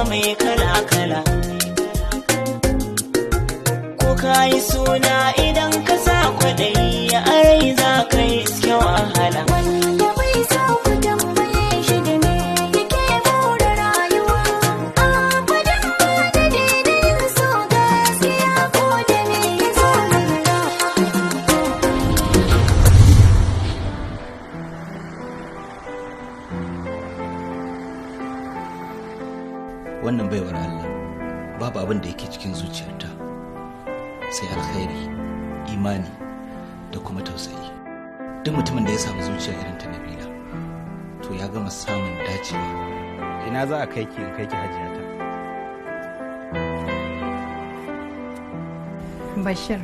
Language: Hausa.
Mai kala-kala, ko ka yi suna idan ka sa kwaɗayi a rai, za ka yi iske wahala. Wanda bai so ku tambaye shi da me yake more rayuwa. Abadan ba da daidai so gaskiya ko da me ya zo mana. Wannan baiwar Allah, babu abin da yake cikin zuciyarta sai alkhairi, imani da kuma tausayi. Duk mutumin da ya samu zuciya irin ta Nabila, to ya gama samun dacewa. Ina za a kai ki in kai ki hajiyata? Bashir.